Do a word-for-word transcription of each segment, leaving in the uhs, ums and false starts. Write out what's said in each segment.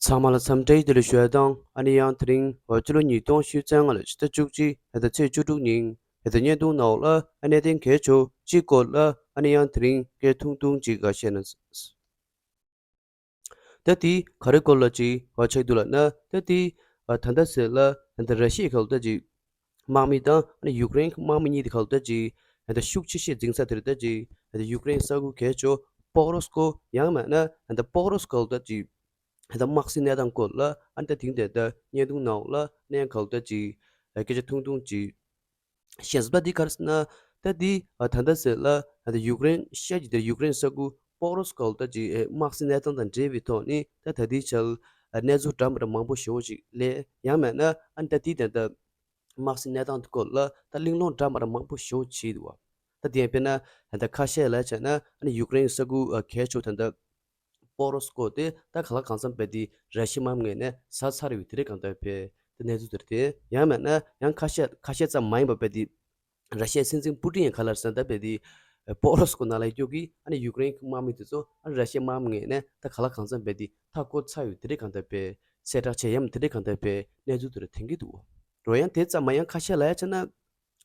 ཚང་མ་ལ་འཚམས་འདྲི་བདེ་ལེགས་ཞུ་ཡ་དང་། ཨ་ནི་ཡང་དེ་རིང་འོ་སྤྱི་ལོ་ཉིས་སྟོང་ཉི་ཤུ་རྩ་ལྔ་ལོའི་ཕྱི་ཟླ་བཅུ་གཅིག་ཕྱི་ཟླ་ཚེས་བཅུ་དྲུག་ཉིན་ཕྱི་ཟླ་བརྙན་ཐུང་ནང་ལ་ཨ་གནད་དོན་གལ་ཆེ་གཅིག་སྐོར་ལ་ཨ་ནི་ཡང་དེ་རིང་སྐད་ཐུང་ཐུང་ཅིག་ག་བཤད་ན། ད་དེ་ག་རེ་སྐོར་ལ་ཅིག་བ་ཆགས་འདུག་ལབ་ན། ད་དེ་ད་ལྟ་ཟེར་ལ་ད་ར་ཤི་ཡའི་ག་ལ་ད་ཅིག་དམག་མི་དང་ཨ་ནི་ཡུཀ་རེན་དམག་མི་གཉིས་དེ་ག་ལ་ད་ཅིག་ད་ཤུགས་ཆེ་ཤོས་འཛིང་ས་དེར་ད་ཅིག་ད་ཡུཀ་རེན་ས་ཁུལ་གལ་ཆེ་པོ་རོ་སི་ཀོ་ཡང་མིན་ན་ད་པོ་རོ་སི་ཀོ་ལ་ད་ཅིག་ད་དམག་སའི་གནས་སྟངས་སྐོར་ལ་ཨ་ནི་ད་དེང་དེ་ད་བརྙན་ཐུང་ནང་ལ་གནས་ག་ལ་ད་ཅིག་སྐད་ཆ་ཐུང་ཐུང་ཅིག་བཤད་ཟིན་པ་འདི་ག་རེ་ཟེར་ན། ད་འདི་ད་ལྟ་ཟེར་ལ་ད་ཡུཀ་རེན་ཤར་གྱི་དེར་ཡུཀ་རེན་ས་ཁུལ་པོ་རོ་སི་ཀོ་ལ་ད་ཅིག་དམག་སའི་གནས་སྟངས་དང་འབྲེལ་བའི་ཐོག་ནས་ད་ད་ལྟའི་ཆར་གནས་ཚུལ་འདྲ་མི་འདྲ་མང་པོ་ཞེ་པོ་ཅིག་སླེབས། ཡང་མིན་ན་ཨ་ནི་ད་འདི་ད་ལྟ་དམག་སའི་གནས་སྟངས་དེ་སྐོར་ལ་ད་གླེང་སློང་འདྲ་མི་འདྲ་མང་པོ་ཞེ་པོ་བྱས་འདུག་བ། ད་དེ་ཡང་དཔེར་ན་ད་ཁ་ཤས་ལ་བྱས་ན་ཨ་ནི་ཡུཀ་རེན་ས་ཁུལ་གལ་ཆེ་ད་ལྟ་པོ་རོ་སི་ཀོ་དེ་ད་གང་ལ་གང་འཚམ་རྦད་དེ་ར་ཤི་ཡའི་དམག་མི་ངོས་ནས་ཟ་ཚར་ཡོད་དེ་རེད་གང་ལྟར་བས་ད་གནས་ཚུལ་དེར་བལྟས། ཡང་མིན་ན་ཡང་ཁ་ཤས་ཁ་ཤས་ཙམ་མ་ཡིན་པ་རྦད་དེ་ར་ཤི་ཡའི་སྲིད་འཛིན་པུ་ཏིན་ཡང་ག་ལ་ཟེར་ན་ད་རྦད་དེ་པོ་རོ་སི་ཀོ་ནང་ལ་སྐྱོད་ཀྱི་ཨ་ནི་ཡུཀ་རེན་གྱི་དམག་མི་དེ་ཚོ་ཨ་ནི་ར་ཤི་ཡའི་དམག་མི་ངོས་ནས་ད་གང་ལ་གང་འཚམ་རྦད་དེ་མཐའ་བསྐོར་ཚར་ཡོད་དེ་རེད་གང་ལྟར་བས་གསལ་བསྒྲགས་བྱས་ཡང་དེ་རེད་གང་ལྟར་བས་གནས་ཚུལ་དེར་ཐོན་གྱི་འདུག་རོ། ཡང་དེ་ཙམ་མ་ཡང་ཁ་ཤས་ལ་ཡང་བྱས་ན།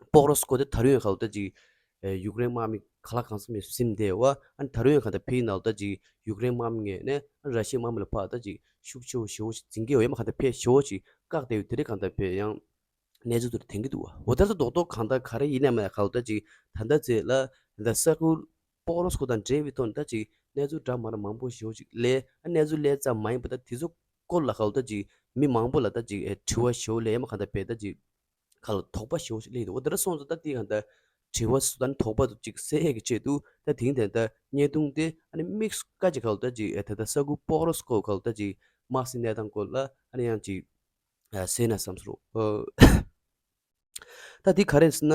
པོ་རོ་སི་ཀོ་དེ་ད་རུང་ཡང་ག་ལ་ད་ཅིག་ཨེ་ཡུཀ་རེན་དམག་མི་ག་ལ་གང་འཚམ་ཡོད་ཟིན་བསྡད་ཡོད་བ། ཨ་ནི་ད་རུང་ཡང་ག་ད་ཕའི་ནང་ལ་ད་ཅིག་ཡུཀ་རེན་དམག་མི་ངོས་ནས་ཨ་ནི་ར་ཤི་ཡའི་དམག་མི་ལ་ཕར་ད་ཅིག་ཤུགས་ཆེ་བོ་ཞེ་པོ་ཞིག་འཛིང་གི་ཡོད་ཡ་མ་ག་ད་ཕའི་ཞེ་པོ་ཞིག་བཀག་བསྡད་ཡོད་དེ་རེད་གང་ལྟར་བས་ཡང་གནས་ཚུལ་དེར་ཐོན་གྱི་འདུག་བ། འོ་ད་ལྟ་རྡོག་རྡོག་གང་ལྟར་ག་རེ་ཡིན་ན་མ་ག་ལ་ད་ཅིག་ད་ལྟ་ཚེ་ལ་ད་ས་ཁུལ་པོ་རོ་སི་ཀོ་དང་འབྲེལ་བའི་ཐོག་ནས་ད་ཅིག་གནས་ཚུལ་འདྲ་མི་འདྲ་མང་པོ་ཞེ་པོ་ཞིག་སླེབས། ཨ་གནས་ཚུལ་སླེབས་ཙམ་མ་ཡིན་པ་ད་དེ་ཚོ་སྐོར་ལ་ག་ལ་ད་ཅིག་མི་མང་པོ་ལ་ད་ཅིག་ཨེ་དྲི་བ་ཞེ་པོ་སླེབས་ཡ་མ་ག་ད་བས་ད་ཅིག་ག་ལ་དོགས་པ་ཞེ་པོ་ཞིག་སླེབས་འདུག་འོ་དེ་འདྲ་སོང་ཙང་ད་དེ་གང་ལྟར་དྲི་བ་སུ་དང་དོགས་པ་དེ་ཅིག་སེལ་ཡས་ཀྱི་ཆེད་དུ་ད་དེང་དེ་ད་བརྙན་ཐུང་དེ་ཨ་ནི་དམིགས་སུ་བཀར་ཅིག་ག་ལ་ད་ཅིག་ཨེ་ད་ད་ས་ཁུལ་པོ་རོ་སི་ཀོ་ག་ལ་ད་ཅིག་དམག་སའི་གནས་སྟངས་སྐོར་ལ་ཨ་ནི་ཡང་ཅིག་ཨ་ཟེར་ན་བསམ་སོང་། ཨོ། ད་དེ་ག་རེ་ཟེར་ན།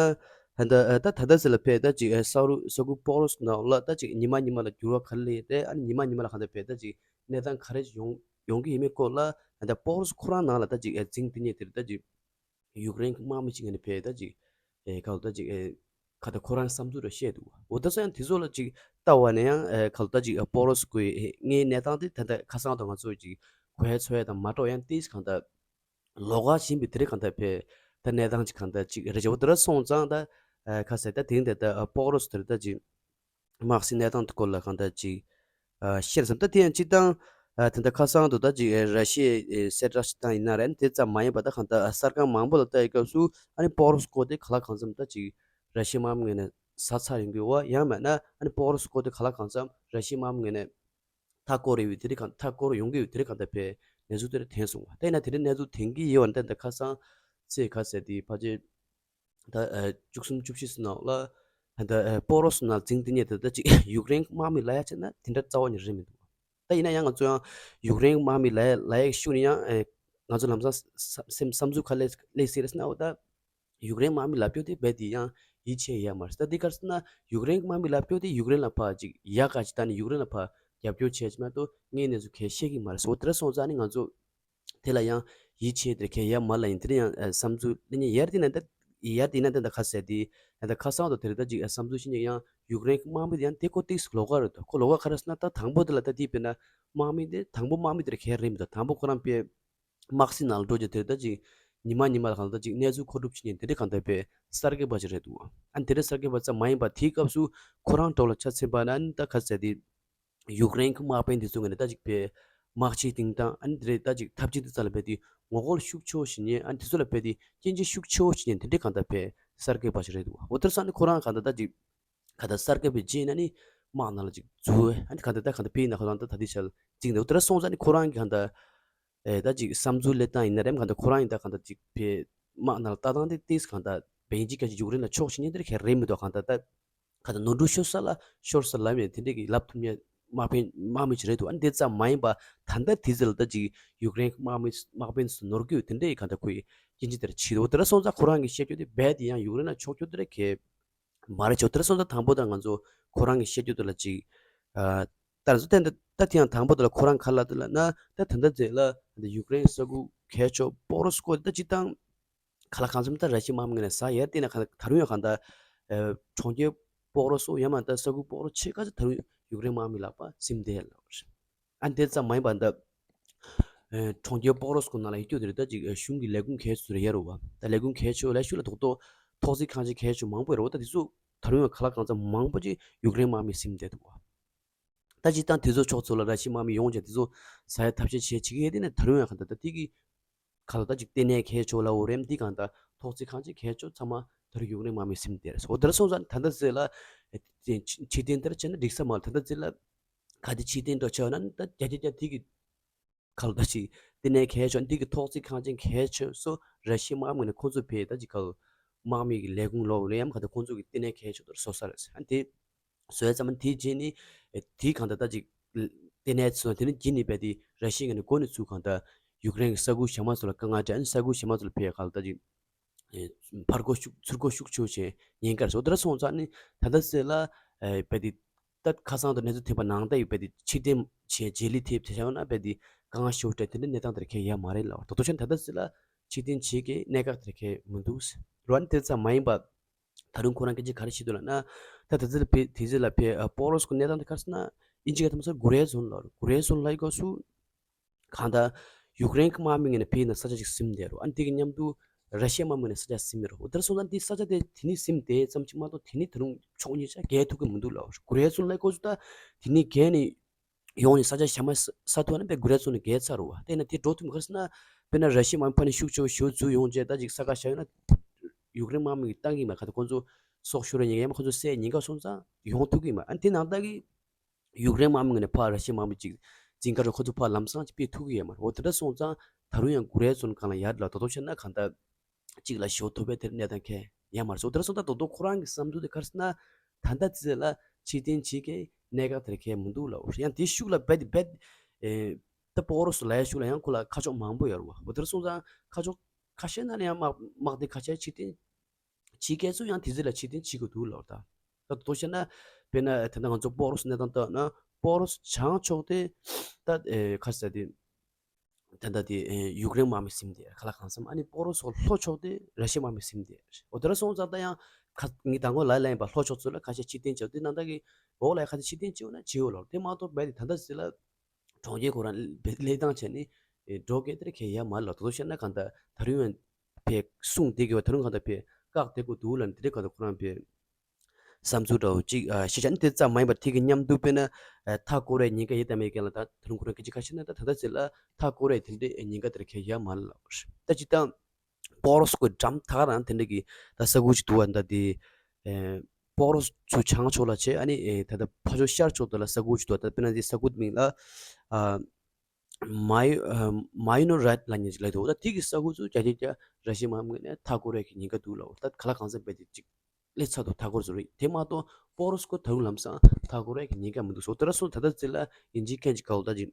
ད་ད་ད་ད་ཟེར་ལ་ཕེ་ད་ཅིག་ཨེ་ས་རུ་ས་ཁུལ་པོ་རོ་སི་ཀོ་ནང་ལ་ད་ཅིག་ཉི་མ་ཉི་མ་ལ་འགྱུར་བ་ག་རེ་སླེབས་ཏེ་ཨ་ནི་ཉི་མ་ཉི་མ་ལ་གང་ལྟར་ཕེ་ད་ཅིག་གནས་སྟངས་ག་རེ་ཡོང་ཡོང་གི་ཡིན་མིན་སྐོར་ལ་ད་པོ་རོ་སི་ཁོ་རང་ནང་ལ་ད་ཅིག་ཨེ་འཛིང་དེ་ཉིད་དེར་ད་ཅིག་ཡུཀ་རེན་གྱི་དམག་མི་ཅིག་ངོས་ནས་ཕེ་ད་ཅིག་ཨེ་ག་ལ་ད་ཅིག་ཨེ་ག་ད་ཁོ་རང་བསམ་ཚུལ་རེ་བཤད་འདུག་འོ་ད་སོ་ཡང་དེ་ཚོ་ལ་ཅིག་ལྟ་བ་ནས་ཡང་ཨེ་ག་ལ་ད་ཅིག་ཨེ་པོ་རོ་སི་ཀོའི་ཨེ་ངའི་གནས་སྟངས་དེ་ད་ད་ཁ་སང་དང་ང་ཚོ་ཅིག་གོ་ཡ་ཚོ་ཡ་དང་མ་འགྲོ་ཡང་ཏིས་གང་ད་ལོགས་ཀ་ཕྱིན་པའི་དེ་རིང་གང་ད་ཕེ་ད་གནས་སྟངས་ཅིག་གང་ད་ཅིག་རེ་བྱ་བ་དེ་ར་སོང་ཙང་ད་ཨེ་ཁ་ཟེར་ད་དེང་དེ་ད་ཨེ་པོ་རོ་སི་དེར་ད་ཅིག་དམག་སའི་གནས་སྟངས་དེ་སྐོར་ལ་གང་ལྟར་ཅིག་ཨ་བཤད་བསམ། ད་དེ་ཡང་སྤྱིར་བཏང་ཨ་དེ་འདྲ་ཁ་སང་དུ་ད་ཅིག་ཨ་ར་ཤི་ཡའི་ཨ་གསལ་བསྒྲགས་ཤིག་བཏང་ཡིན་ན་རེད། དེ་ཙམ་མ་ཡིན་པ་ད་གང་ལྟར་ཨ་གསར་ཁང་མང་པོ་ལ་ལྟ་ཡི་སྐབས་སུ་ཨ་ནི་པོ་རོ་སི་ཀོ་དེ་ག་ལ་གང་འཚམ་ད་ཅིག་ར་ཤི་ཡའི་དམག་མི་ངོས་ནས་ཟ་ཚར་ཡོང་གི་ཡོད་པ། ཡང་མིན་ན་ཨ་ནི་པོ་རོ་སི་ཀོ་དེ་ག་ལ་གང་འཚམ་ར་ཤི་ཡའི་དམག་མི་ངོས་ནས་མཐའ་བསྐོར་ཡོད་པའི་དེ་རིང་གང་མཐའ་བསྐོར་ཡོང་གི་ཡོད་དེ་རིང་གང་ལྟར་ཕེ་གནས་ཚུལ་དེ་འདྲ་ཐོན་སོང་བ། ད་ཡིན་ན་དེ་རིང་གནས་ཚུལ་ཐོན་གི་ཡོད་པ་ནི་ད་ད་ཁ་སང་ཚེས་ག་ཟེར་དེ་ཕལ་ཆེར་ད་ཨ་བཅུ་གསུམ་བཅུ་བཞི་ཙམ་ནང་ལ་ད་ཨ་པོ་རོ་སི་ནང་འཛིང་དེ་ཉིད་དེ་ད་ཅིག་ཡུཀ་རེན་དམག་མི་ལ་ཡ་བྱས་ན་དེ་འདྲ་རྩ་བ་ནས་རེད་མི་འདུག་ད་ཡིན་ན་ཡང་ང་ཚོ་ཡང་ཡུཀ་རེན་དམག་མི་ལ་ཡ་ལ་ཡ་ཤུགས་ནས་ཡང་ཨ་ང་ཚོ་ལམ་སང་ས་སེམས་བསམ་ཚུལ་ག་ལེ་ལེ་སི་རེ་སྣ་བ་ད་ཡུཀ་རེན་དམག་མི་ལབ་རྒྱུ་དེ་རྦད་དེ་ཡང་ཡིད་ཆེས་ཡ་མ་རེད། ད་འདི་ག་རེ་ཟེར་ན་ཡུཀ་རེན་དམག་མི་ལབ་རྒྱུ་དེ་ཡུཀ་རེན་ལ་ཕར་ཅིག་ཡ་ག་ཅིག་ད་ནི་ཡུཀ་རེན་ལ་ཕར་རྒྱབ་སྐྱོར་བྱས་ཅིག་མ་གཏོགས་དངོས་གནས་སུ་གལ་ཤེས་ཀྱི་མ་རེད་ཟེར། འོ་དེ་འདྲ་སོང་ཙང་ནི་ང་ཚོ་དེ་ལ་ཡང་ཡིད་ཆེས་དེ་གལ་ཡ་མ་ལ་ཡིན་དེ་ཡང་ཨ་བསམ་ཚུལ་ལེན་ཡ་ཡར་དེ་ན་ད་ཡར་དེ་ན་ད་ད་ཁ་ཟེར་དེ་ད་ད་ཁ་སང་དུ་དེ་རེད། ད་ཅིག་ཨ་བསམ་ཚུལ་ཤེས་ཉེ་ཡང་ཡུཀ་རེན་དམག་མི་དེ་ཡང་དེ་ཁོ་ཏིག་ལོགས་ཀ་རེད་དོ། ཁོ་ལོགས་ཀ་ག་རེ་ཟེར་ན་ད་དང་པོ་དེ་ལ་ད་དེ་དཔེར་ན་དམག་མི་དེ་དང་པོ་དམག་མི་དེ་ར་གལ་རེད་མི་འདུག་དང་པོ་ཁོ་རང་དཔེ་དམག་སའི་ནང་ལ་འགྲོ་རྒྱུ་དེ་ད་ཅིག་ཉི་མ་ཉི་མ་ལ་གང་ལྟར་ཅིག་གནས་ཚུལ་མཁོ་སྒྲུབ་བྱེད་མཁན་དེ་འདྲ་གང་ལྟར་དཔེ་གསར་འགོད་པ་ཞིག་རེད་འདུག་ཨ་ནི་དེ་འདྲ་གསར་འགོད་པ་ཙམ་མ་ཡིན་པ་དེའི་སྐབས་སུ་ཁོ་རང་གྲོགས་ལ་ཆ་མཚོན་པ་ན་ཨ་ནི་ད་ག་ཟེར་དེ་ཡུཀ་རེན་གྱི་དམག་དཔོན་དེ་ཚོ་ངོས་ནས་ད་ཅིག་དཔེ་དམག་ཆས་བཏིང་སྟངས་ཨ་ནི་དེ་རེད། ད་ཅིག་འཐབ་ཇུས་དེ་ཚོ་ལ་དཔེ་དེ་ངོ་རྒོལ་ཤུགས་ཆེ་བོ་བྱེད་མཁན་ཨ་ནི་དེ་ཚོ་ལ་དཔེ་དེ་སྐྱོན་བརྗོད་ཤུགས་ཆེ་བོ་བྱེད་མཁན་དེ་འདྲ་གང་ལྟར་དཔེ་གསར་འགོད་པ་ཞིག་རེད་འདུག་འོ་དེར་སོང་ནས་ཁོ་རང་གང་ལྟར་ད་ཅིག་ག་ད་གསར་འགོད་པའི་རྗེས་ན་ནི་དམག་ནང་ལ་ཅིག་འཛུལ་བས། ཨ་ནི་ག་ད་ད་ག་ད་དཔེ་ཡིན་ན་ཁོ་རང་ད་ད་དེ་ཆ་ལ་བཅིངས་འདུག་དེར་སོང་ཙང་ནི་ཁོ་རང་གི་ག་ད་ཨེ་ད་ཅིག་བསམ་ཚུལ་ལེན་སྟངས་ཡིན་ན་རེད། ག་ད་ཁོ་རང་ཡིན་ད་ག་ད་ཅིག་དཔེ་དམག་ནང་ལ་ལྟ་སྟངས་དེ་ཏིས་ག་ད་བེན་ཇི་ག་ཅིག་ཡུཀ་རེན་ལ་ཕྱོགས་ཤིག་ཉན་དེར་ཁྱེད་རེད་མི་འདུག་ག་ད་ད་ག་ད་ནོར་འཁྲུལ་ཤོར་ས་ལ་ཤོར་ས་ལ་མེད་དེ་འདྲས་ཀྱི་ལབ་ཐུབ་མཁན་དམག་དཔོན་དམག་མི་ཅིག་རེད་འདུག་ཨ་ནི་དེ་ཙམ་མ་ཡིན་པ་ད་ལྟ་དེ་ཚོ་ལ་ད་ཅིག་ཡུཀ་རེན་དམག་མི་དམག་དཔོན་ཚོ་ནོར་གྱི་ཡོད་དེ་འདྲས་ཀྱི་ག་ད་ཁོས་སྐྱོན་བརྗོད་དེར་བྱེད་འདུག་དེར་སོང་ཙང་ཁོ་རང་གི་བཤད་རྒྱུ་དེ་རྦད་དེ་ཡང་ཡུཀ་རེན་ལ་ཕྱོགས་རྒྱུ་དེ་རེད་ཁྱེད། མ་རེད་ཆོག་དེར་སོང་ཙང་དང་པོ་དང་ང་ཚོ་ཁོ་རང་གི་བཤད་རྒྱུ་དེ་ལ་ཅིག་ཨ་ད་ང་ཚོ་ད་ད་ད་དེ་ཡང་དང་པོ་དེ་ལ་ཁོ་རང་ག་ལ་དེ་ལ་ན་ད་ད་ད་ཛེ་ལ་ད་ཡུཀ་རེན་ས་ཁུལ་གལ་ཆོག་པོ་རོ་སི་ཀོ་ད་ཅི་དང་ག་ལ་གང་འཚམ་ད་ར་ཤི་ཡའི་དམག་མི་ངོས་ནས་ཟ་ཡར་དེ་ན་ག་ད་རུང་ཡང་གང་ད་གྲོང་ཁྱེར་པོ་རོ་སོ་ཡང་མ་ད་ས་ཁུལ་པོ་རོ་ཆེ་ཁ་ཚ་ད་རུང་ཡུཀ་རེན་དམག་མི་ལག་པ་ཟིན་བསྡད་ལ་ཨ་དེ་ཙམ་མ་ཡིན་པ་ད། གྲོང་ཁྱེར་པོག་རོབ་སྐོ་ནང་ལ་ཡོད་རྒྱུ་དེ་རེད། ད་ཅིག་གཞུང་གི་ལས་ཁུངས་གལ་ཆེ་ཤོས་རེད་ཡ་རོ་བ། ད་ལས་ཁུངས་གལ་ཆེ་ཤོས་ལ་ཤུགས་ལ་རྡོག་རྡོག་ཐོག་བརྩེགས་ཁང་ཆེན་གལ་ཆེ་ཤོས་མང་པོ་རེད་བ། ད་དེ་ཚོ་ད་རུང་ཡང་ཁ་ལག་གང་ཚ་མང་པོ་ཅིག་ཡུཀ་རེན་དམག་མིས་ཟིན་བསྡད་འདུག་བ། ད་སྤྱིར་བཏང་དེ་ཚོ་ཕྱོགས་ཚོ་ལ་ར་ཤི་ཡའི་དམག་མི་ཡོང་བྱས་དེ་ཚོ་ཟ་ཡ་ཐབས་ཤེས་བྱས་བྱེད་ཀྱི་ཡོད་དེ་ནས་ད་རུང་ཡང་གང་ལྟར་ད་དེ་གི་ཁ་ལོ་ད་ཅིག་ལྟེ་གནས་གལ་ཆེ་ཤོས་ལ་འོ་རེམ་འདི་གང་ལྟར་ཐོག་བརྩེགས་ཁང་ཆེན་གལ་ཆེ་ཤོས་ཚང་མ་ད་རུང་ཡུཀ་རེན་དམག་མིས་ཟིན་བསྡད་རེད། འོ་དེ་འདྲ་སོང་ཙང་ད་ལྟ་ཟེར་ལ་ཕྱིར་འཐེན་དེར་བྱས་ན་འགྲིག་ས་མ་རེད། ད་ལྟ་ཟེར་ལ་ག་དེ་ཕྱིར་འཐེན་འགྲོ་ཆེ་བ་ན་ད་རྒྱ་རྒྱ་རྒྱ་དེ་གི་ཁ་ལོ་ད་ཅིག་ལྟེ་གནས་གལ་ཆེ་ཤོས་འདི་གི་ཐོག་བརྩེགས་ཁང་ཆེན་གལ་ཆེ་ཤོས་ར་ཤི་ཡའི་དམག་མི་ནས་ཁོང་ཚོ་ཕེ་ད་ཅིག་ག་དམག་མི་གི་ལས་ཁུངས་ལོག་ལ་ཡང་ག་ད་ཁོང་ཚོ་གི་ལྟེ་གནས་གལ་ཆེ་ཤོས་དེར་བཟོ་ས་རེད། ཨ་འདི་བཟོས་ཙམ་དེའི་རྗེས་ནི་དེའི་གང་ལྟར་ད་ཅིག་ལྟེ་གནས་ཚོ་དེ་ནི་རྗེས་ནི་བས་དེ་ར་ཤི་ཡ་ནས་འགོ་ནས་ཚུར་གང་ལྟར་ཡུཀ་རེན་གྱི་ས་ཁུལ་གཞན་མ་ཚོ་ལ་དཀའ་ངལ་སྤྲད། ཨ་ནི་ས་ཁུལ་གཞན་མ་ཚོ་ལ་ཕེ་གང་ལྟར་ད་ཅིག་ཕར་རྒོལ་ཤུགས་ཚུར་རྒོལ་ཤུགས་ཆེ་བྱས་ཉེན་ཁར་སོང་། དེ་འདྲ་སོང་ཙང་ནི་ད་ལྟ་ཟེར་ལ་བས་དེ་ད་ཁ་སང་དུ་གནས་ཚུལ་ཐོན་པ་ནང་ལྟར་ཡོད་པས་དེ་ཕྱིར་འཐེན་བྱས་རྗེས་ལུས་ཐེབས་བྱས་ཡོང་ན་བས་དེ་དཀའ་ངལ་ཞེ་པོ་སྤྲད། དེ་འདྲ་གནས་སྟངས་དེར་ཁེལ་ཡ་མ་རེད་ལ། ད་དུང་ཕྱིར་ད་ལྟ་ཟེར་ལ་ཕྱིར་འཐེན་བྱེད་ཀྱི་གནད་འགག་དེར་ཁེལ་མི་འདུག་རོ། ཨ་ནི་དེ་ཙམ་མ་ཡིན་པ། ད་རུང་ཁོ་རང་སྐད་ཆ་ག་རེ་བཤད་འདུག་ལབ་ན། ད་ད་ཚེ་ལ་ཕེ་དེ་ཚེ་ལ་ཕེ་ཨ་པོག་རོབ་སྐོ་གནས་སྟངས་དེ་ག་རེ་ཟེར་ན་ཨིན་ཇི་སྐད་ཐོག་མ་སོ་གུ་རེ་ཛོན་ལབ་རེད། གུ་རེ་ཛོན་ལབ་ཡི་སྐབས་སུ་གང་ལྟར་ཡུཀ་རེན་གྱི་དམག་མི་ངོས་ནས་ཕེ་ཡིན་ན་ས་ཆ་ཞིག་ཟིན་བསྡད་རོ། ཨ་ནི་དེ་གི་མཉམ་དུ་ར་ཤི་ཡའི་དམག་མི་ངོས་ནས་ས་ཆ་ཟིན་མི་རོ། འོ་དེར་སོང་ཙང་དེ་ས་ཆ་དེ་དེ་ནི་ཟིན་བསྡད་ཙམ་ཅིག་མ་གཏོགས་དེ་ནི་ད་རུང་ཕྱོགས་གཉིས་ཆ་བརྒལ་ཐུབ་ཀྱི་མི་འདུག་ལབ་རེད། གུ་རེ་ཛོན་ལབ་ཡི་སྐབས་སུ་ད་དེ་ནི་བརྒལ་ནས་ཡོང་ནས་ས་ཆ་གཞན་མ་ས་ས་ཐུག་ན་པའི་གུ་རེ་ཛོན་ནི་བརྒལ་ཚར་རོ་བ། དེ་ན་དེ་འགྲོ་ཐུབ་མ་ག་རེ་ཟེར་ན། དཔེར་ན་ར་ཤི་ཡའི་དམག་ཕ་ནས་ཤུགས་ཆེ་བ་ཞེ་པོ་འཛུལ་ཡོང་བྱས་ད་ཅིག་ས་ཁ་བཞག་ཡོད་ན་ཡུཀ་རེན་དམག་མི་གིས་བཏང་གི་མ་ག་ད་ཁོང་ཚོ་སྲོག་ཤོར་ཡ་ཉེན་ཁ་ཡང་ཁོང་ཚོ་བསད་ཉེན་ཁ་སོང་ཙང་ཡོང་ཐུབ་ཀྱི་མ། ཨ་ནི་དེ་ནང་ལྟར་གི་ཡུཀ་རེན་དམག་མི་ངོས་ནས་ཕར་ར་ཤི་ཡའི་དམག་མི་ཅིག་འཛིང་ག་རུ་ཁོ་ཚོ་ཕར་ལམ་སང་ཅིག་ཕེབས་ཐུབ་ཀྱི་ཡོད་མ་རེད། འོ་དེ་འདྲ་སོང་ཙང་ད་རུང་ཡང་གུ་རེ་ཛོན་སྒང་ལ་ཡར་ལ་ད་དོ་བྱས་ན་གང་ལྟར་གཅིག་ལ་ཞེ་པོ་ཐོབ་པའི་དེར་གནས་སྟངས་ཁེལ་ཡ་མ་རེད། འོ་དེ་འདྲ་སོང་ཙང་ད་དོ་ཁོ་རང་གི་བསམ་ཚུལ་དེ་ག་རེ་ཟེར་ན། ད་ལྟ་ཙི་ལ་ཕྱིར་འཐེན་བྱེད་ཀྱི་གནད་འགག་དེར་ཁེལ་མི་འདུག་ལབ་རེད། ཡང་དེ་ཤུགས་ལ་རྦད་དེ་རྦད་ཨེ་ད་པོག་རོབ་སུ་ལ་ཡ་ཤུགས་ལ་ཡང་ཁོ་ལ་ཁ་ཕྱོགས་མང་པོ་ཡོད་རེད་བ། འོ་དེ་འདྲ་སོང་ཙང་ཁ་ཕྱོགས་ཁ་ཤས་ན་ཡང་དམག་དམག་སྡེ་ཁ་ཤས་ཕྱིར་འཐེན་བྱེད་མཁན་ཚོ་ཡང་དེ་ཚོ་ལ་ཕྱིར་འཐེན་བྱེད་དགོས་འདུག་ལབ་རེད། ད་ད་དོ་བྱས་ན་དཔེར་ན་ད་ལྟ་ང་ཚོ་པོག་རོབ་སུ་གནས་སྟངས་ལྟ་ན་པོག་རོབ་སུ་བྱང་ཕྱོགས་དེ་ད་ཨེ་ག་རེ་ཟེར་དེ་ད་ལྟ་དེ་ཨེ་ཡུཀ་རེན་དམག་མི་ཟིན་བསྡད་ཁ་ལག་གང་འཚམ། ཨ་ནི་པོག་རོབ་སུ་ལྷོ་ཕྱོགས་དེ་ར་ཤི་ཡའི་དམག་མི་ཟིན་བསྡད། འོ་དེ་འདྲ་སོང་ཙང་ད་ཡང་ཁ་ངས་ད་ངོ་ལ་ལན་པ་ལྷོ་ཕྱོགས་ཚོ་ལ་ཁ་ཤས་ཕྱིར་འཐེན་བྱས། དེ་ནང་ལྟར་གི་འོག་ལ་ཡ་ཁ་ཤས་ཕྱིར་འཐེན་བྱས་ཡོད་ན་བྱས་ཡོད་ལབ། དེ་མ་གཏོགས་རྦད་དེ་ད་ལྟ་ཟེར་ལ། གྲོང་ཁྱེར་ཁོ་རང་སླེབས་སྟངས་བྱས་ནས་འགྲོ་སྐད་དེར་ཁེལ་ཡ་མ་རེད་ལ། དོ་དོ་བཤད་ན་གང་ལྟར་ད་རུང་ཡང་ཕེ་གསུངས་བསྡད་ཀྱི་བ། ད་རུང་གང་ལྟར་ཕེ་བཀག་བསྡད་དགོས་འདུག་ལབ་ནས་དེ་འདྲའི་གང་ལྟར་ཁོ་རང་ཕེ་བསམ་ཚུལ་འདྲ་བོ་ཅིག་ཨ་བཤད་བྱས་ནས། དེ་ཙམ་མ་ཡིན་པར་དེ་གི་མཉམ་དུ་དཔེར་ན་མཐའ་བསྐོར་བའི་ཉེན་ཁ་ཡོད་དམ་མེད་མཁན་ལ་ད་ད་རུང་ཁོ་རང་སྐད་ཆ་ཁ་ཤས་ན་ད་ད་ལྟ་ཟེར་ལ་མཐའ་བསྐོར་བའི་དེ་འདྲའི་ཉེན་ཁ་དེར་ཁེལ་ཡ་མ་རེད་ལབ། ད་སྤྱིར་བཏང་པོག་རོབ་སྐོའི་འགྲམ་ཐག་རང་དེ་འདྲ་གི་ད་ས་ཁུལ་ཅིག་འདུག་བ། ད་དེ་ཨེ་པོག་རོབ་ཚུར་བྱང་ཕྱོགས་ལ་བྱས། ཨ་ནི་ཨེ་ད་ལྟ་ཕར་ཕྱོགས་ཤར་ཕྱོགས་དེ་ལ་ས་ཁུལ་ཅིག་འདུག་བ། ད་དཔེར་ན་དེ་ས་ཁུལ་མིང་ལ་ཨ་མའི་ཨ་མའི་ནོ་རེད་ལབ་མཁན་ཅིག་ལབ་འདུག་ད་དེ་གི་ས་ཁུལ་ཚོ་རྒྱ་ཆེ་རྒྱ་ར་ཤི་ཡའི་དམག་མི་ནས་མཐའ་བསྐོར་ཡས་ཀྱི་ཉེན་ཁ་འདུག་ལབ། ད་ག་ལ་གང་འཚམ་རྦད་དེ་ཅིག་སླེབས་ཚར་འདུག་མཐའ་བསྐོར་བཟོ་རེད། དེ་མ་གཏོགས་པོག་རོབ་སྐོ་ད་རུང་ལམ་སང་མཐའ་བསྐོར་ཡས་ཀྱི་ཉེན་ཁ་མི་འདུག་ཟེར། དེ་འདྲ་སོང་ད་ལྟ་ཚེ་ལ་ཨིན་ཇིའི་མཁན་ཅིག་ག་བོ་ད་ཅིག་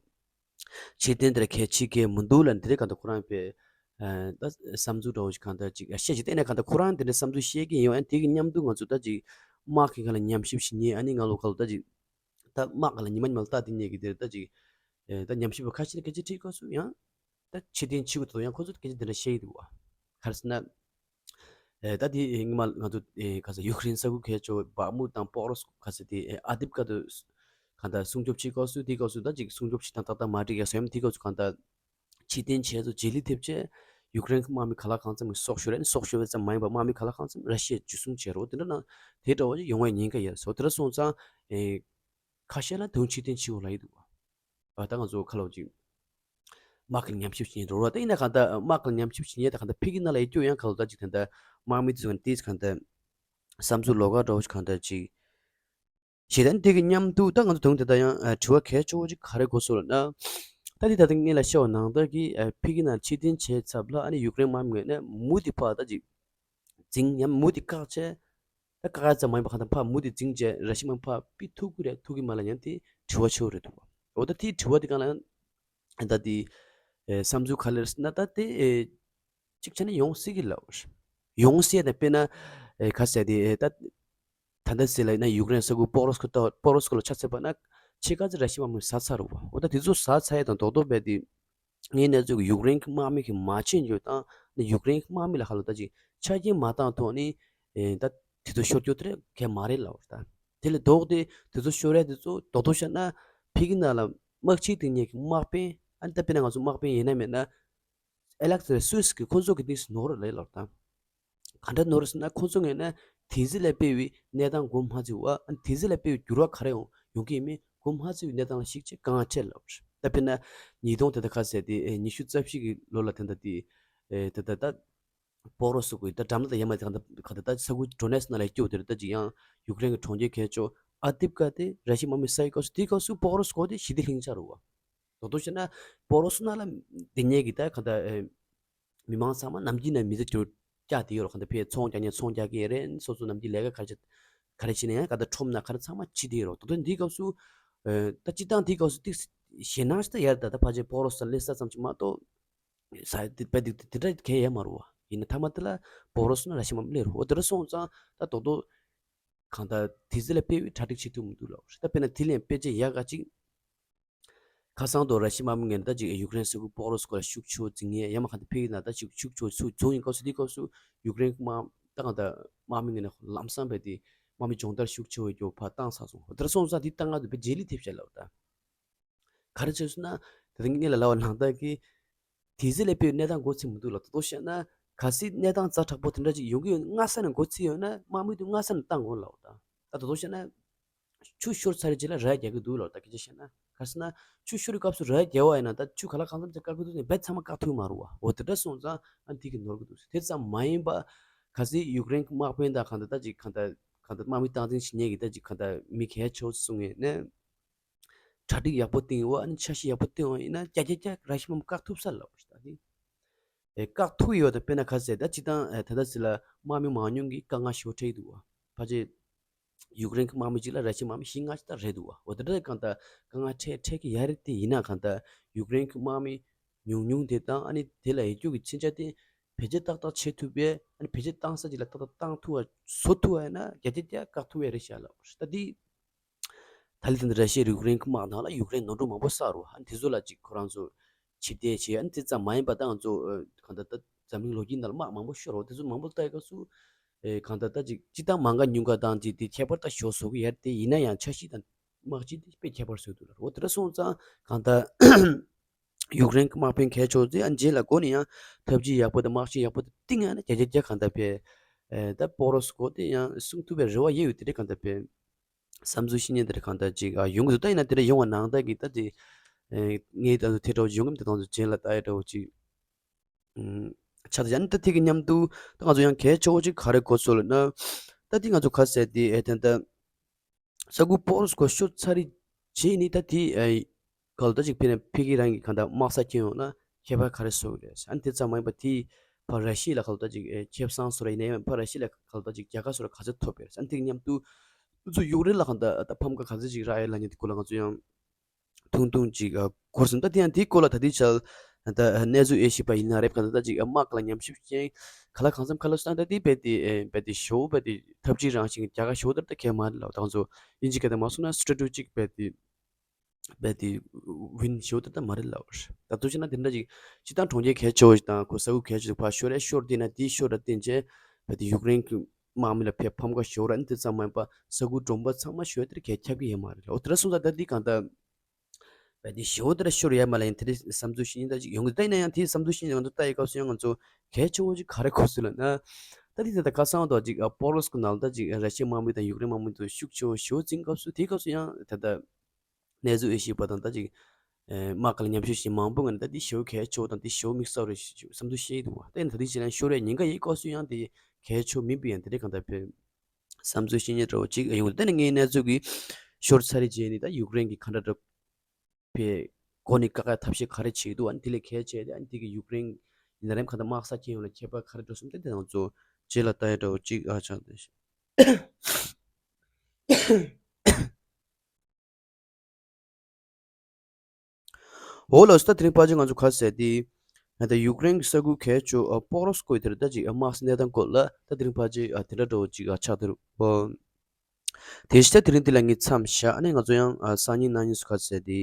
ཕྱིར་འཐེན་དེར་གལ་ཆེ་གི་མི་འདུག་ལབ་འདི་རེད། གང་ལྟར་ཁོ་རང་པས་ཨ་ད་བསམ་ཚུལ་འདྲ་བོ་ཞིག་གང་ལྟར་ཅིག་བཤད་ཅིག་བལྟས་ན། གང་ལྟར་ཁོ་རང་འདི་འདྲའི་བསམ་ཚུལ་བཤད་ཀྱི་ཡིན། ཨ་ནི་དེ་གི་མཉམ་དུ་ང་ཚོ་ད་ཅིག་དམག་གི་སྒང་ལ་ཉམས་ཞིབ་བྱེད་མཁན། ཨ་ནི་ང་ལོ་ག་ལོ་ད་ཅིག་ད་དམག་སྒང་ལ་ཉི་མ་ཉི་མ་ལ་ལྟ་བསྡད་མཁན་གྱི་དེར་ད་ཅིག་ཨེ་ད་ཉམས་ཞིབ་པ་ཁ་ཤས་ནས་སྐད་ཆ་དྲིས་སྐབས་སུ་ཡང་ད་ཕྱིར་འཐེན་བྱེད་དགོས་འདུག་ཡང་ཁོ་ཚོ་སྐད་ཆ་འདི་འདྲ་བཤད་ཀྱི་འདུག་བ། ག་རེ་ཟེར་ན། ཨེ་ད་དེ་ཨེ་སྔོན་མ་ང་ཚོ་ཨེ་ག་ས་ཡུཀ་རེན་ས་ཁུལ་གལ་ཆེ་བ་བྷ་མུད་དང་པོག་རོབ་སྐོ་ག་ས་དེ་ཨེ་ཨ་དིབ་ཀ་དུ་གང་ལྟར་སྲུང་སྐྱོབ་བྱེད་སྐབས་སུ། དེ་སྐབས་སུ་ད་ཅིག་སྲུང་སྐྱོབ་བྱེད་སྟངས་ཏག་ཏག་མ་འགྲིག་ཡ་སོ་ཡམ། དེ་སྐབས་སུ་གང་ལྟར་ཕྱིར་འཐེན་བྱས་ཚོ་རྗེས་ལུས་ཐེབས་བྱས་ཡུཀ་རེན་གྱི་དམག་མི་ག་ལ་གང་འཚམ་གྱི་སྲོག་ཤོར་རེད། སྲོག་ཤོར་བའི་ཙམ་མ་ཡིན་པ་དམག་མི་ག་ལ་གང་འཚམ་ར་ཤི་ཡས་འཇུ་བཟུང་བྱས་རོགས་དེ་འདྲ་ན་དེ་འདྲ་བ་ཅིག་ཡོང་བའི་ཉེན་ཁ་ཡོད་སོ། དེ་འདྲ་སོང་ཙང་ཨེ་ཁ་ཤས་ལ་དོན་ཕྱིར་འཐེན་བྱེད་དགོས་ལབ་ཡི་འདུག་བ། ད་ང་ཚོ་ཁ་ལོ་ཅིག་དམག་གི་ཉམས་ཞིབ་བྱེད་མཁན་འགྲོ་རོགས། ད་ཡིན་ན་གང་ལྟར་དམག་གི་ཉམས་ཞིབ་བྱེད་མཁན་ད་གང་ལྟར་ཕ་གི་ནང་ལ་ཡོད་རྒྱུ་ཡང་ག་ལོ་ད་ཅིག་ད་ལྟ་དམག་མི་ཚོ་གི་ཏིས་གང་ལྟར་བསམ་ཚུལ་ལོགས་ཀ་འདྲ་བོ་ཞིག་གང་ལྟར་ཅིག་ཞེ་དྲག་འདི་གི་མཉམ་དུ་ད་ང་ཚོ་དོན་དེ་ད་ཡང་ཨ་དྲི་བ་གལ་ཆེ་བོ་ཅིག་ག་རེ་དགོས་སོ་ལབ་ན། ད་འདི་ད་ལྟ་ངས་ལ་བཤད་པ་ནང་ལྟར་གི་ཨ་ཕ་གི་ནང་ཕྱིར་འཐེན་བྱས་ཚབ་ལ་ཨ་ནི་ཡུཀ་རེན་དམག་མི་ངོས་ནས་མུ་མཐུད་ཕར་ད་ཅིག་འཛིང་ཡང་མུ་མཐུད་བཀག་བྱས། ད་བཀག་ཡ་ཙམ་མ་ཡིན་པ་གང་ལྟར་ཕར་མུ་མཐུད་འཛིང་བྱས་ར་ཤི་ཡ་དམག་མི་ཕར་ཕུད་ཐུབ་ཀྱི་རེད་ཐུབ་ཀྱི་མ་རེད་ཡང་དེ་དྲི་བ་ཆེ་བོ་རེད་འདུག་འོ་ད་དེའི་དྲི་བ་དེ་གང་ལ་ཡང་ད་དེ་ཨེ་བསམ་ཚུལ་ག་རེ་རེད་ཟེར་ན། ད་དེ་ཨེ་གཅིག་བྱས་ན་ཡོང་སྲིད་ཀྱི་ལབ། ཡོང་སྲིད་ན་དཔེར་ན་ཨེ་ག་ཟེར་དེ་ཨེ་ད་ད་ལྟ་ཟེར་ལབ་ན་ཡུཀ་རེན་ས་ཁུལ་པོག་རོབ་སྐོ་ད་པོག་རོབ་སྐོ་ལ་ཆ་མཚོན་པ་ན་ཕྱེད་ཀ་ཙམ་ར་ཤི་ཡ་དམག་མི་ཟ་ཚར་རེད་བ། འོ་ད་དེ་ཚོ་ཟ་ཚར་ཡ་དང་རྡོག་རྡོག་རྦད་དེ་ངའི་གནས་ཚུལ་གྱི་ཡུཀ་རེན་གྱི་དམག་མི་གི་མ་ཕྱིན་རྒྱུ་དང་ནི་ཡུཀ་རེན་གྱི་དམག་མི་ལ་ཧ་ལམ་ད་ཅིག་ཆ་རྐྱེན་མ་བཏང་ཐོག་ནི་ཨེ་ད་དེ་ཚོ་ཤོར་རྒྱུ་དེ་རེད་གལ་མ་རེད་ལབ་པ་རེད། ད་དེ་ལས་ལྡོག་སྟེ་དེ་ཚོ་ཤོར་ཡ་དེ་ཚོ་རྡོག་རྡོག་བཤད་ན་ཕ་གི་ནང་ལ་དམག་ཕྱི་དེ་ཉིད་ཀྱི་དམག་དཔོན་ ཨ་ནི་ད་དཔེར་ན་ང་ཚོ་དམག་དཔོན་ཡིན་ན་མིན་ན་ཨེ་ལག་ཚེ་སུད་སི་གི་ཁོང་ཚོ་གི་དེ་ནོར་ལས་ལོར་དང་། ག་འདྲ་ནོར་ཟེར་ན་ཁོང་ཚོ་ངོས་ནས་དེ་ཚེ་ལས་སྤེལ་བའི་གནས་སྟངས་མགོ་མ་ཚོས་པ། ཨ་ནི་དེ་ཚེ་ལས་སྤེལ་བའི་འགྱུར་བ་ག་རེ་ཡོང་ཡོང་གི་ཡིན་མིན་མགོ་མ་ཚོས་པའི་གནས་སྟངས་ལ་གཞིགས་བྱས་དཀའ་ངལ་འཕྲད་ལབ་རེད། ད་དཔེར་ན་ཉིས་སྟོང་དེ་ད་ག་ཟེར་དེ་ཨེ་ཉི་ཤུ་རྩ་བཞི་གི་ལོ་ལ་དེ་འདྲ་དེ་ཨེ་དེ་ད་ད་སྤོག་རོགས་སུ་གོ་ད་འགྲམ་ལ་ད་ཡ་མ་དེ་ག་ད་ག་ད་ད་ས་ཁུལ་ཌོ་ནེ་སི་ནང་ལ་སྐྱོ་དེ་རེད། ད་ཅིག་ཡང་ཡུཀ་རེན་གི་གྲོང་ཁྱེར་གལ་ཆོག་ཨ་ཏིབ་ཀ་དེ་ར་ཤི་དམག་མི་ས་ཡི་སྐབས་སུ་དེའི་སྐབས་སུ་སྤོག་རོགས་སུ་གོ་དེ་ཞི་བདེ་ལྷིང་འཇགས་རུ་བ། དོ་དོ་བྱས་ན་སྤོག་རོགས་སུ་ན་ལ་དེ་ཉེ་གི་ད་ག་ད་ཨེ། མི་མང་ཚང་མ་ནམ་རྒྱུན་ནས་མི་ཚེ་སྐྱོ་རྐྱང་དེ་ཡོད་རོགས། ག་འདྲ་ཕའི་ཚོང་རྒྱག་ཉེན་ཚོང་རྒྱག་གི་རེད། སོ་སོ་ནམ་རྒྱུན་ལས་ཀ་ག་རེ་བྱེད་ག་རེ་བྱེད་ན་ཡང་ག་འདྲ་ཁྲོམ་ན་ག་རེ་ཚང་མ་བྱེད་དེ་ཡོད་རོགས། དོ་དོ་འདིའི་སྐབས་སུ་ཨེ་ད་སྤྱི་བཏང་དེའི་སྐབས་སུ་ཏིག་ཞེད་སྣང་ཞིག་ད་ཡར་ད་ད་ཕལ་ཆེར་སྤོག་རོགས་ས་ལེ་ས་ཙམ་ཅིག་མ་གཏོགས་ས་དེ་དཔེ་དེ་དེ་འདྲ་གལ་ཡོད་མ་རུང་བ། ཡིན་ན་མཐའ་མ་དེ་ལ་སྤོག་རོགས་སུ་ན་ར་ཤི་དམག་མི་སླེབས་རོགས། འོ་དེ་འདྲ་སོང་ཙང་ད་དོ་དོ་གང་ལྟར་དེ་ཚེ་ལ་དཔེ་བའི་གྲ་སྒྲིག་བྱེད་ཐུབ་མི་འདུག་ལབ་རེད། ད་དཔེར་ན་དེ་ལན་དཔེ་ཆ་ཡག་ག་ཅིག་ཁ་སང་དུ་ར་ཤི་དམག་མི་ངོས་ནས་ད་ཅིག་ཡུཀ་རེན་ས་ཁུལ་སྤོག་རོགས་སྐོར་ལ་ཤུགས་ཆེ་བོ་འཛིང་ངེས་ཡ་མ་ག་འདྲ་ཕེབས་ཀྱི་ན་ད་ཅིག་ཤུགས་ཆེ་བོ་ཚུར་བྱུང་ཡིན་སྐབས་སུ་དེའི་སྐབས་སུ་ཡུཀ་རེན་དམག་ད་གང་ལྟར་དམག་མི་ངོས་ནས་ལམ་སང་རྦད་དེ་དམག་མི་སྦྱོང་བརྡར་ཤུགས་ཆེ་བོ་རྒྱོབ་ཕར་བཏང་ཚར་སོང་། དེར་སོང་ཙང་དེ་ལྟ་ང་ཚོ་དཔེ་རྗེས་ལུས་ཐེབས་བྱས་ལབ་ད། ག་རེ་བྱས་སོང་ན་དེ་རིང་ངེད་ལ་ལབ་པ་ནང་ལྟར་གྱི་དེ་ཚེ་ལས་དཔེ་གནས་སྟངས་མགོ་ཚོས་མི་འདུག་ལ། དོ་དོ་བཤད་ན་གལ་སྲིད་གནས་སྟངས་ཛ་དྲག་པོ་དེ་འདྲ་ཅིག་ཡོང་གི་ཡོད་ན་སྔ་ས་ནས་མགོ་ཚོས་ཡོད་ན་དམག་མི་དེ་སྔ་ས་ནས་བཏང་དགོས་ལབ་ད། ད་དོ་དོ་བཤད་ན། ཆུ་ཤོར་ཚར་རྗེས་ལ་ར་རྒྱག་གི་འདུག་ལབ་ད། སྐད་ཆ་བཤད་ན་ག་རེ་ཟེར་ན་ཆུ་ཤོར་བའི་སྐབས་སུ་ར་རྒྱག་པ་ཡིན་ན་ད་ཆུ་ག་ལ་གང་འཚམ་ཅིག་བཀག་གི་འདུག་ནས་བེད་ཚང་མ་བཀག་ཐུབ་མ་རུང་བ། འོ་དེ་འདྲ་སོང་ཙང་ཨ་དེ་གི་ནོར་གི་འདུག་དེ་ཙམ་མ་ཡིན་པ་གལ་སྲིད་ཡུཀ་རེན་གྱི་དམག་དཔོན་དང་གང་ལྟར་ད་ཅིག་གང་ལྟར་གང་ལྟར་དམག་མི་སྟངས་འཛིན་བྱེད་མཁན་གྱི་ད་ཅིག་གང་ལྟར་མི་གལ་ཆེ་བོ་གསུང་ངེས་ནས་གྲ་སྒྲིག་ཡག་པོ་བཏིང་བ་ཨ་ནི་འཆར་གཞི་ཡག་པོ་བཏིང་བ་ཡིན་ན་རྒྱ་རྒྱ་རྒྱ་ར་ཤི་དམག་མི་བཀག་ཐུབ་ས་ལབ་ད་དེ། ཨེ་བཀག་ཐུབ་ཡོད་ད། དཔེར་ན་ག་ཟེར་ད་སྤྱི་བཏང་ཨེ་ད་ལྟ་ཟེར་ལ་དམག་མི་མང་ཉུང་གི་དཀའ་ངལ་ཞེ་པོ་འཕྲད་ཀྱི་འདུག་བ། ཕལ་ཆེར་ཡུཀ་རེན་གྱི་དམག་མི་གཅིག་ལ་ར་ཤི་དམག་མི་བཞི་ལྔ་ཞིག་ད་རེད་འདུག་བ། འོ་དེ་འདྲ་གང་ལྟར་དཀའ་ངལ་འཕྲད་འཕྲད་ཀྱི་ཡ་རེད་དེ། ཡིན་ན་གང་ལྟར་ཡུཀ་རེན་གྱི་དམག་མི་ཉུང་ཉུང་དེ་དང་ཨ་ནི་དེ་ལ་ཡིད་སྐྱོ་གི་མཚོན་ཆ་དེ་བེད་སྤྱོད་ཏག་ཏག་བྱེད་ཐུབ་པས་ཨ་ནི་བེད་སྤྱོད་བཏང་ས་ཅིག་ལ་ཏག་ཏག་བཏང་ཐུབ་པ་བཟོ་ཐུབ་པ་ཡིན་ན་རྒྱ་རྒྱ་རྒྱ་བཀག་ཐུབ་པ་རེད་ཤག་ལབ་ད་དེ། ད་ལི་དེ་འདི་ར་ཤི་ཡའི་ཡུཀ་རེན་གྱི་དམག་ནང་ལ་ཡུཀ་རེན་ནོར་འཁྲུལ་མང་པོ་བསགས་རོ། ཨ་ནི་དེ་ཚོ་ལ་ཅིག་ཁོ་རང་ཚོ་ཕྱིར་བལྟས་བྱས། ཨ་ནི་དེ་ཙམ་མ་ཡིན་པ་ད་ང་ཚོ་ཨ་གང་ལྟར་ད་འཛམ་གླིང་ལོ་རྒྱུས་ནང་ལ་དམག་མང་པོ་ཤོར་རོ། དེ་ཚོ་མང་པོ་ལྟ་ཡི་སྐབས་སུ་ཨེ་གང་ལྟར་ད་ཅིག་སྤྱི་བཏང་མང་ག་ཉུང་ག་དང་ཅིག་དེ་ཁྱད་པར་ད་ཞོ་བཟོ་གི་ཡ་དེ་ཡིན་ན་ཡང་འཆར་གཞི་དང་དམག་སྤྱི་དེ་དཔེ་ཁྱད་པར་བཟོས་འདུག་ལ། འོ་དེ་འདྲ་སོང་ཙང་གང་ལྟར་ཡུཀ་རེན་གྱི་དམག་དཔོན་གལ་ཆེ་བོ་དེ་ཨ་རྗེས་ལ་འགོ་ནས་ཡང་ཐབས་ཇུས་ཡག་པོ་དང་དམག་སྤྱི་ཡག་པོ་དེ་བཏིང་ཡ་ན་རྒྱ་རྒྱ་རྒྱ་གང་ལྟར་ཕེ་ཨེ་ད་སྤོག་རོགས་སུ་གོ་དེ་ཡང་སྲུང་ཐུབ་པའི་རེ་བ་ཡོད་ཡོད་དེ་འདྲ་གང་ལྟར་ཕེ། བསམ་ཚུལ་བཤད་མཁན་དེ་འདྲ་གང་ལྟར་ཅིག་ཨ་ཡོང་གི་འདུག་ད་ཡིན་ན་དེ་འདྲ་ཡོང་བ་ནང་ལྟར་གྱི་ད་དེ་ཨེ་ངས་ད་དུང་དེ་འདྲ་བོ་ཅིག་ཡོང་གི་མི་འདུག་ད་དུང་རྗེས་ལ་ལྟ་ཡ་འདྲ་བོ་ཅིག་ཨུམ་ཆགས་ད་ཡ་ནི་ད་དེ་གི་མཉམ་དུ་ད་ང་ཚོ་ཡང་གལ་ཆེ་བོ་ཅིག་ག་རེ་གོ་ཚོད་ལ་ན་ད་དེ་ང་ཚོ་ག་ཟེར་དེ་ཨེ་ད་ད། ས་ཁུལ་སྤོག་རོགས་སུ་གོ་ཤོར་ཚར་རྗེས་ནི་ད་དེ་ཨེ་ག་ལ་ད་ཅིག་ཕེ་ནས་ཕེ་གི་རང་གི་ག་ད་དམག་ས་ཁྱེར་ཡོང་ན་ཁྱད་པར་ག་རེ་བཟོ་གི་རེད། ཨ་ནི་དེ་ཙམ་མ་ཡིན་པ་དེ་ཕ་ར་ཤི་ཡ་ལ་ག་ལ་ད་ཅིག་ཨེ་ཁེ་བཟང་བཟོ་ར་ཡིན་ན་ཡང་ཕ་ར་ཤི་ཡ་ལ་ག་ལ་ད་ཅིག་རྒྱལ་ཁ་བཟོ་ར་ག་ཚོད་ཐོབ་པ་རེད། ཨ་ནི་དེ་གི་མཉམ་དུ་ཚོ་ཡུཀ་རེན་ལ་ག་ད་ད་ཕམ་ཁ་ག་ཚོད་ཅིག་རག་ཡོད་ལ་ཉེ་དེ་སྐོར་ལ་ང་ཚོ་ཡང་ཐུང་ཐུང་ཅིག་ཨ་གོ་སོང་། ད་དེ་ཡང་དེའི་སྐོར་ལ་ད་དེ་ཆ་ད་གནས་ཚུལ་ཨེ་ཤེས་པ་ཡིན་ན་རེད། ག་ད་ད་ཅིག་དམག་ལ་ཉམས་ཞིབ་བྱེད་ག་ལ་གང་འཚམ་ག་ལ་སོང་ད་དེ་རྦད་དེ་ཨེ་རྦད་དེ་ཞོ་རྦད་དེ་ཐབས་ཇུས་རང་བཞིན་གྱི་རྒྱལ་ཁ་ཞོ་ལྟར་ད་གས་མ་རེད་ལབ། ད་ང་ཚོ་དབྱིན་ཇི་སྐད་དུ་མ་སོང་ན་སི་ཊེ་ཊེ་ཇིག་རྦད་དེ་རྦད་དེ་ཝིན་ཞོ་ལྟར་ད་མ་རེད་ལབ། ད་ཐུག་བྱས་ན་དེ་འདྲ་ཅིག་སྤྱི་བཏང་གྲོང་ཁྱེར་གལ་ཆེ་བོ་ཞིག་དང་ཁོ་ས་ཁུལ་གལ་ཆེ་བོ་ཕར་ཤོར་རེ་ཤོར་དེ་ན་དེ་ཤོར་ར་བརྟེན་བྱས་རྦད་དེ་ཡུཀ་རེན་གྱི་དམག་མི་ལ་ཕེ་ཕམ་ཁ་ཞོ་ར་ནི་དེ་ཙམ་མ་ཡིན་པ་ས་ཁུལ་གྲོང་པ་ཚང་མ་ཞོ་དེར་གས་ཁྱབ་ཀྱི་ཡོད་མ་རེད་ལབ། འོ་དེ་འདྲ་སོང་ཙང་ད་འདི་གང་ལྟར། བས་དེ་ཞེ་པོ་དེ་འདྲ་ཤོར་ཡ་མ་ལ་ཡིན་དེ་འདྲའི་བསམ་ཚུལ་ཞིག་ཡིན་ད་ཅིག་ཡོང་གི་ད་ཡིན་ན་ཡང་དེའི་བསམ་ཚུལ་ཞིག་ང་ཚོ་ལྟ་ཡི་སྐབས་སུ་ཡང་ང་ཚོ་གལ་ཆེ་བོ་ཅིག་ག་རེ་གོ་སྲིད་ལབ་ན། ད་དེ་ད་ལྟ་ཁ་སང་དུ་ཅིག་ཨ་སྤོག་རོགས་སུ་ནང་ད་ཅིག་ར་ཤི་ཡ་དམག་མི་དང་ཡུཀ་རེན་དམག་མི་དུ་ཤུགས་ཆེ་བོ་ཞེ་པོ་འཛིང་སྐབས་སུ་དེའི་སྐབས་སུ་ཡང་ད་ལྟ་གནས་ཚུལ་ཨེ་ཤེས་པ་དང་ད་ཅིག་ཨེ་དམག་སྒར་ལ་ཉམས་ཞིབ་ཞིག་མང་པོ་ངས་ད་དེ་ཞེ་པོ་གལ་ཆེ་བོ་དང་དེ་ཞེ་པོ་དམིགས་བསལ་རེད་ཞེས་བསམ་ཚུལ་བཤད་ཡི་འདུག་བ། ད་ཡིན་ད་དེ་ཅིག་ཡང་ཤོར་ཡ་ཉེན་ཁ་ཡོད་སྐབས་སུ་ཡང་དེ་གལ་ཆེ་བོ་མིན་པ་ཡང་དེ་འདྲའི་གང་ལྟར་བས། བསམ་ཚུལ་བཤད་ཉེན་འདྲ་བོ་གཅིག་ཡོང་། དེ་ནས་ངའི་གནས་ཚུལ་གྱི་ཤོར་ཚར་རྗེས་ནི་ད་ཡུཀ་རེན་གྱི་ག་འདྲ་འདྲ་བའི་སྒོ་ནས་བཀག་ཡ་ཐབས་ཤེས་ག་རེ་བྱེད་ཀྱི་འདུག་ཨ་ནི་དེ་ལས་གལ་ཆེ་དེ་ཨ་ནི་དེ་གི་ཡུཀ་རེན་ཡིན་ན་རེམ་ག་འདྲ་དམག་ས་ཁྱེར་ཡོང་ལ་ཁྱད་པར་ག་རེ་འགྲོ་སོང་དེ་དེ་ང་ཚོ་རྗེས་ལ་ལྟ་ཡ་འདྲ་བོ་གཅིག་ཨ་ཆགས་འདུག་འོ་ལགས་སོ། ད་དེ་རིང་ཕལ་ཆེར་ང་ཚོ་ག་ཟེར་དེ། ད་ཡུཀ་རེན་གྱི་ས་ཁུལ་གལ་ཆེ་ཨ་སྤོག་རོགས་སུ་བཀོད་དེར་ད་ཅིག་དམག་སའི་གནས་སྟངས་སྐོར་ལ་ད་དེ་རིང་ཕལ་ཆེར་ཨ་དེ་འདྲ་འདྲ་བོ་ཅིག་ཨ་ཆགས་དེ་རུ། ཨོ། དེ་བཞིན་ད་དེ་རིང་འདི་ལ་ངས་མཚམས་བཞག་ཨ་ནི་ང་ཚོ་ཡང་ཨ་སང་ཉིན་གནངས་ཉིན་སུ་ག་ཟེར་དེ།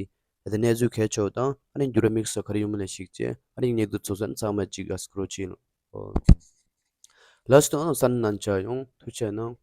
ད་གནས་ཚུལ་གལ་ཆེ་དང་ཨ་ནི་འགྱུར་བ་དམིགས་བསལ་ག་རེ་ཡོང་མིན་ལ་གཞིགས་བྱས་ཨ་ནི་ངས་འདུ་ཚོགས་ས་ནི་ཚང་མ་ཅིག་ཨ་སྐུ་རོགས་བྱེད་ལོ། ཨོ། ལགས་སོ། ད་ཨ་ནི་ས་ནི་ནང་ཆ་ཡོང་ཐུགས་ཆེ་གནང་།